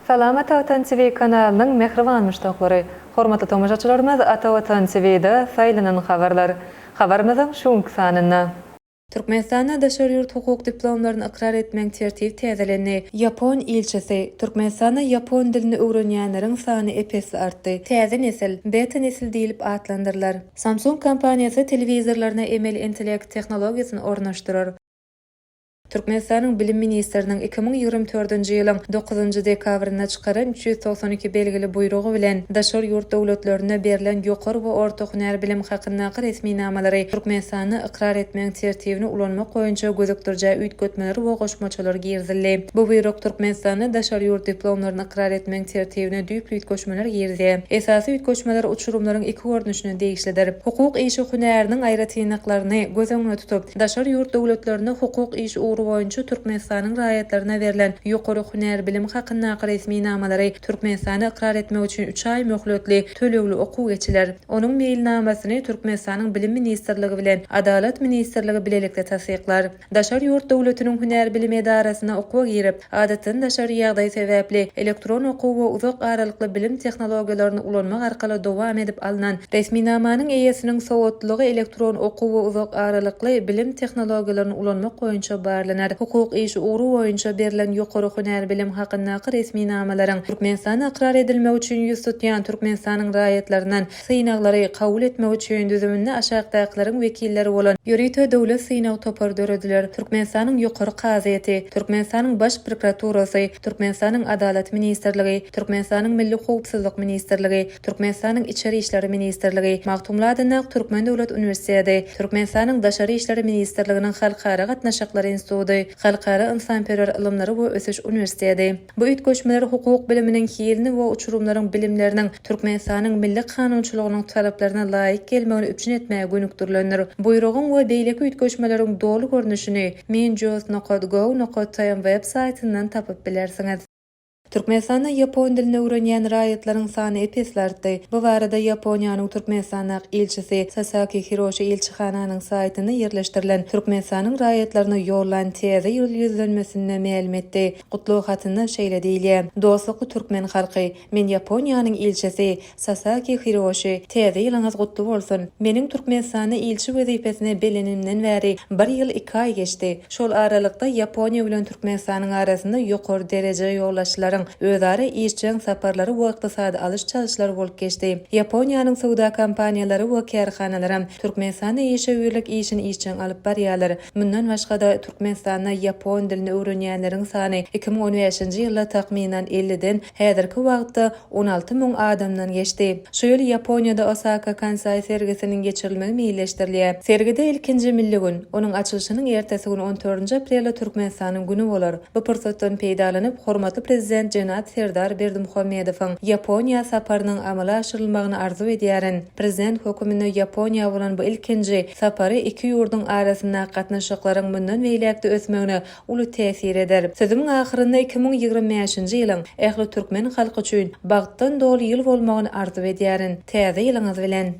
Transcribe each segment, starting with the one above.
Salam Ata Watan TV kanalynyň mähriban muşdaklary! Hormatly tomaşaçylarymyz Ata Watan TV-de saýlanan habarlar. Habarymyzyň şu günki sanynda. Türkmenistanda daşary ýurt hukuk diplomlaryny ykrar etmegiň tertibi täzelendi. Ýapon ilçisi, Türkmenistanda ýapon dilini öwrenýänleriň sany ep-esli artdy. Täze nesil, beta nesil diýlip atlandyrylar. Samsung kompaniýasy telewizorlaryna emeli intellekt tehnologiýasyny ornaşdyrar. Türkmenistanyň Bilim ministriniň 2024 dördünji ýylyň dokuzynjy dekabrynda çykaran 392 belgili buýrugy bilen daşary ýurt döwletlerinde berlen ýokary we orta hünär bilim hakyndaky resminamalary Türkmenistanda ykrar etmegiň tertibini ulanmak boýunça gözükdirijä üýtgetmeler we goşmaçalar girizildi. Bu buýruk Türkmenistanda daşary ýurt diplomlaryny ykrar etmegiň tertibine düýpli üýtgeşmeler girizýär. Esasy üýtgeşmeler uçurymlaryň iki görnüşine degişlidir. Hukuk işi hünäriniň aýratynlyklaryny göz öňünde tutup, Daşary ýurt döwletlerinde hukuk işi ugry boýunça Türkmenistanyň raýatlaryna berlen ýokary hünär bilimi hakyndaky resminamalary Türkmenistanda ykrar etmek üçin üç aý möhletli tölegli okuw geçiler. Onuň meýilnamasyny Türkmenistanyň Bilim ministrligi bilen Adalat ministrligi bilelikde tassyklar. Daşary ýurt döwletiniň hünär bilimi edarasyna okuwa girip, adatdan daşary ýagdaý sebäpli elektron okuw we uzak aralykly bilim tehnologiýalaryny ulanmak arkaly dowam edip alnan resminamanyň eýesiniň sowatlylygy elektron okuw we uzak aralykly bilim tehnologiýalaryny ulanmak boýunça barlanar. Hukuk işi ugry boýunça berlen ýokary hünär bilim hakyndaky resminamalaryň Türkmenistanda ykrar edilmegi üçin ýüz tutýan Türkmenistanyň raýatlaryndan Synaglary kabul etmek üçin düzüminde aşakdakylaryň wekilleri bolan ýörite döwlet synag topary dörediler, Türkmenistanyň Ýokary kazyýeti, Türkmenistanyň Baş prokuraturasy, Türkmenistanyň Adalat ministrligi, Türkmenistanyň Milli howpsuzlyk ministrligi, Türkmenistanyň Içeri işler ministrligi, Magtymguly adyndaky Türkmen döwlet uniwersiteti, Türkmenistanyň Daşary işler ministrliginiň Halkara gatnaşyklary instituty, Halkara ynsanperwer ylymlary we ösüş uniwersiteti. Bu üýtgeşmeler hukuk biliminiň hilini we uçurymlaryň bilimleriniň Türkmenistanyň milli kanunçylygynyň talaplaryna laýyk gelmegini üpjün etmäge gönükdirilendir. Buýrugyň we beýleki üýtgeşmeleriň doly görnüşini minjust nokat gov nokat tm web saýtyndan tapyp bilersiňiz. Türkmenistanda ýapon dilini öwrenýän raýatlaryň sany ep-esli artdy. Bu barada Ýaponiýanyň Türkmenistandaky ilçisi Sasaki Hiroşi ilçihananyň saýtynda ýerleşdirilen Türkmenistanyň raýatlaryna ýollan Täze ýyl ýüzlenmesinde mälim etdi. Gutlag hatynda şeýle diýilýär, Dostlukly türkmen halky! Men Ýaponiýanyň ilçisi Sasaki Hiroşi. Täze ýylyňyz gutly bolsun! Meniň Türkmenistanda ilçi wezipesine bellenenimden bäri bir ýyl iki aý geçdi. Şol aralykda Ýaponiýa bilen Türkmenistanyň arasynda ýokary dereje ýolbaşçylaryň özara işjeň saparlary we ykdysady alyş-çalyşlar bolup geçdi. Ýaponiýanyň söwda kompaniýalary we kärhanalaram Türkmenistanda işewürlik işini işjeň alyp barýarlar. Mundan başga-da, Türkmenistanda ýapon dilini öwrenýänleriň sany 2015-nji ýylda takmynan elliden, häzirki wagtda 16 müň adamdan geçdi. Şu ýyl Ýaponiýada Osaka Kansai sergisiniň geçirilmegi meýilleşdirilýär. Sergide ilkinji milli gün, onuň açylyşynyň ertesi güni on dördünji aprelde Türkmenistanyň güni bolar. Bu pursatdan peýdalanyp, hormatly Prezident jenap Serdar Berdimuhamedowyň Ýaponiýa saparynyň amala aşyrylmagyny arzuw edýärin. Prezident höküminde Ýaponiýa bolan bu ilkinji sapary iki ýurduň arasyndaky gatnaşyklaryň mundan beýläk-de ösmegine uly täsir eder. Sözümiň ahyrynda 2025-nji ýylyň ähli türkmen halky üçin bagtdan doly ýyl bolmagyny arzuw edýärin. Täze ýylyňyz bilen!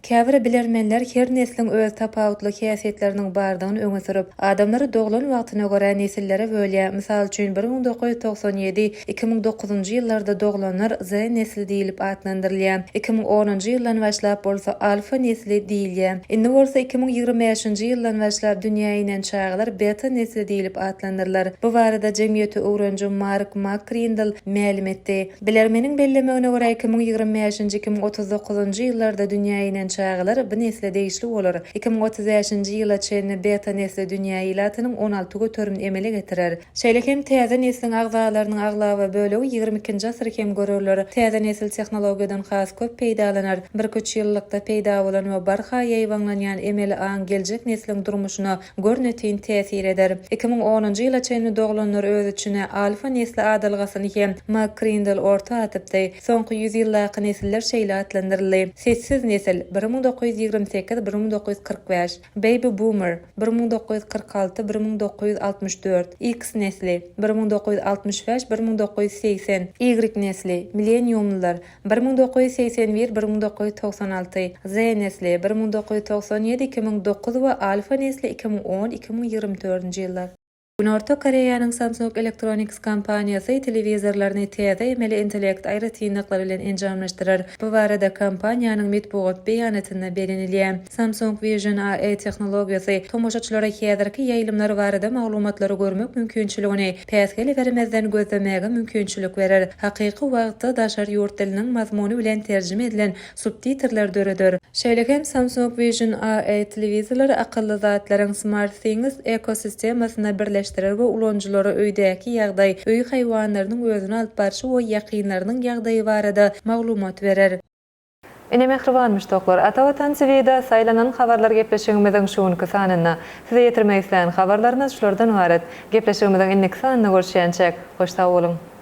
Käbir bilermenler her nesliň öz tapawutly häsiýetleriniň bardygyny öňe sürüp, adamlary doglan wagtyna görä nesillere bölýär. Mysal üçin, 1997, 2009-njy ýyllarda doglanlar Z nesli diýlip atlandyrylýar. 2010-njy ýyldan başlap bolsa Alfa nesli diýilýär. Indi bolsa 2025-nji ýyldan başlap dünýä inen çagalar Beta nesli diýlip atlandyrylar. Bu barada jemgyýeti öwreniji Mark Makkrindl mälim etdi. Bilermeniň bellemegine görä, 2025-nji, 2039-njy ýyllarda dünýä inen çagalar bu nesle degişli bolar. 2035-nji ýyla çenli beta nesli dünýä ilatynyň 16 göterimini emele getirer. Şeýle hem täze nesliň agzalarynyň aglaba bölegi ýigrimi ikinji asyry hem görerler. Täze nesil tehnologiýadan has köp peýdalanar. Birküç ýyllykda peýda bolan we barha ýaýbaňlanýan emeli aň geljek nesliň durmuşyna görnetin täsir eder. 2010-njy ýyla çenli doglanlar öz içine alfa nesli adalgasyny hem MakKrindl orta atypdy. Soňky ýüz ýyldaky nesiller şeýle atlandyryldy, Sessiz nesil, 1928, 1945, Baby boomer, 1946, 1964, X nesli, 1965, 1980, Y nesli, milleniumlylar, 1981, 1996, Z nesli, 1997, 2009 we Alfa nesli, 2010, 2024-nji ýyllar. Günorta Koreýanyň Samsung Electronics kompaniýasy telewizorlaryny täze emeli intellekt aýratynlyklary bilen enjamlaşdyrar. Bu barada kompaniýanyň metbugat beýanatynda bellenilýär. Samsung Vision AI tehnologiýasy tomaşaçylara häzirki ýaýlymlar barada maglumatlary görmek mümkinçiligini päsgel bermezden gözlemäge mümkinçilik berer. Hakyky wagtda daşary ýurt diliniň mazmuny bilen terjime edilen subtitrler döreder. Şeýle hem Samsung Vision AI telewizorlary akylly zatlaryň, SmartThings, ekosistemasyna birleşdirer we ulanyjylara öýdäki ýagdaý, öý haýwanlarynyň özüni alyp barşy we ýakynlarynyň ýagdaýy barada maglumat berer. Ine mähriban muşdaklar, Ata Watan TV-de saýlanan habarlar gepleşigimiziň şu günki sanynda size ýetirmek islän habarlarymyz şulardan ybarat. Gepleşigimiziň indiki sanynda görüşýänçäk, hoş sag boluň!